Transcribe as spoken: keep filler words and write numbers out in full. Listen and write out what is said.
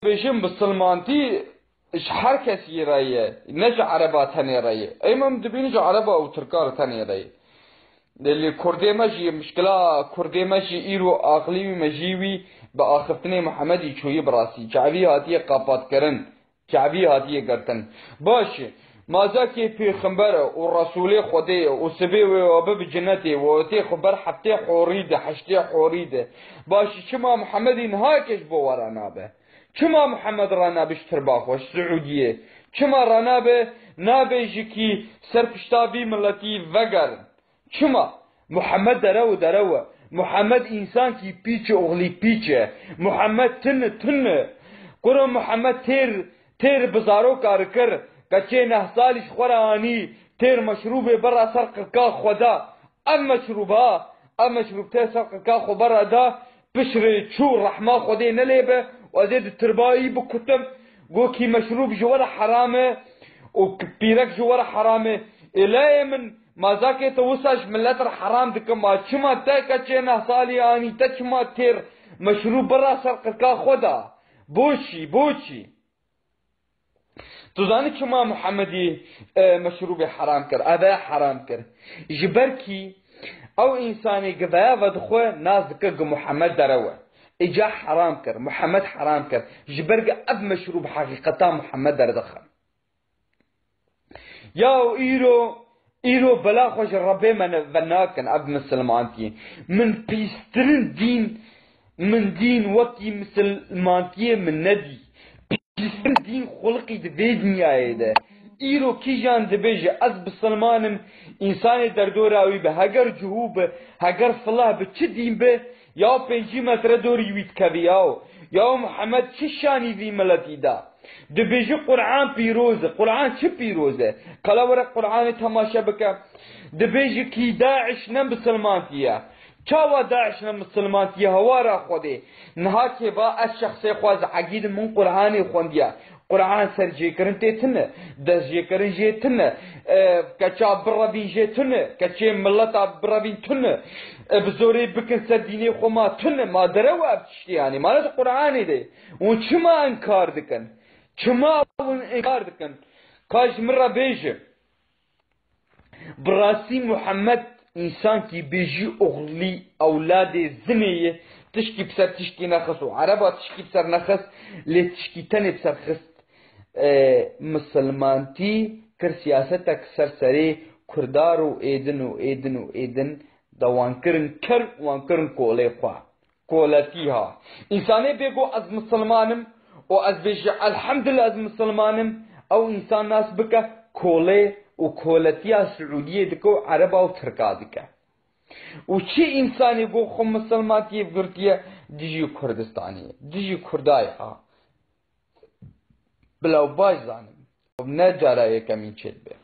bêjin bisilmantî ji her kesî re ye, ne ji ereba tenê re ye. Ey me dibînin ji ereba û tirka re tenê re ye. Lê kurdê me jî, mişkila kurdê me jî îro aqilî wî, mejî wî bi axiftinê Muhemedî çûyî bi rastî. Çavî hatiye qapatkirin. Çavî hatiye girtin. Baş e. Mazakê pêxember e û Resûlê Xwedê ye û sibê wê we bibe cinetê, we tê xwe ber heftê horî de, heştê horî de. Baş e, çima Muhemedî niha yekê ji bo we re nabe? Çima Muhemed re nabe ji tirba xwe, ji Siûdiyê? Çima re nabe, nabe ji kî ser pişta vî miletî vegerin? Çima? Muhammed derew û derew e. Muhammed însankî pîç e, oxlî pîç e. Muhammed tun e, tun e. Kuro Muhammed têr, têr bi zaroka re kir, keçê neh salî ji xwe re anî, têr meşrûbê bera ser qirka xwe da. Ev meşrûb ha, ev meşrûb têr ser qirka xwe bera da, piştre çû, rehma Xwedê ne lê be, û ez ê di tirbayî bikutim, go kî meşrûb ji we re heram e û k-, pîrek ji we re heram e. Ê layê min, mazakê te wisa ji milet re heram dikim, ma çima te keçê neh salî anî, te çima têr meşrûb bira ser qirka xwe da? Boçî, boçî? Tu zanî çima Muhemedî, e, meşrûbê heram kir, eve heram kir? Ji ber kî ew însanê gi veye vedixwe nas dike gi Muhemed derew e. Îca heram kir, Muhemed heram kir. Ji ber gi ev meşrûb heqîqeta Muhemed derdixe. Ya û îro, îro bela xwe ji Rebê me ne-, venakin ev misilmantiyê. Min pîstirin dîn, min dîn wekî misilmantiyê min nedî. Pîstirin dîn xuliqî di vê dinyayê de. Îro kîjan dibêje ez bisilman im, însanê derdora wî be, heger cihû be, heger filah be, çi dîn be, ya pêncî metre dorî wî dikevî yaw. Ya Muhammed çi şanî vî miletî da? Dibêje Qur'an pîroz e. Qur'an çi pîroz e? Qala were Qur'anê temaşe bike. Dibêje kî DAIŞ ne misilmantî ye. Çawa DAIŞ ne misilmantî ye? Hewara Xwedê. Niha kê va ez şexsê xwe ez egîd min Qur'anê xwendiye. Qur'an serjêkirin tê tune. Destjêkirin jê tune. E, keça birevîn jê tune. Keçê mileta birevîn tune. E, bi zorê bikin ser dînê xwe ma tune. Ma derew ev tiştê yanî. Ma ne di Qur'anê de. Hûn çima inkar dikin? Çima hûn inkar dikin? Ka ji min re bêje. Bi rastî Muhammed însankî bêjî oxlî ewladê zinê ye, tişkî bi ser tişkî nexist û ereba tişkî bi ser nexist, lê tişkî tenê bi ser xist. E, misilmantî kir siyasetek ser serê kurdar û êdin û êdin û êdin de wan kirin ker û wan kirin kolê xwe. Koletî ha. Însanê bê go ez misilman im û ez bêje elhemdulillah ez misilman im, ew însan nas bike kolê û koletiya Siûdiyê dike û ereba û tirka dike. Û çi însanê go xwe misilmantiyê girtiye dijî Kurdistanê ye, dijî Kurdayê ha. Bila baş zanim. Ne cara yekemîn çêdibe.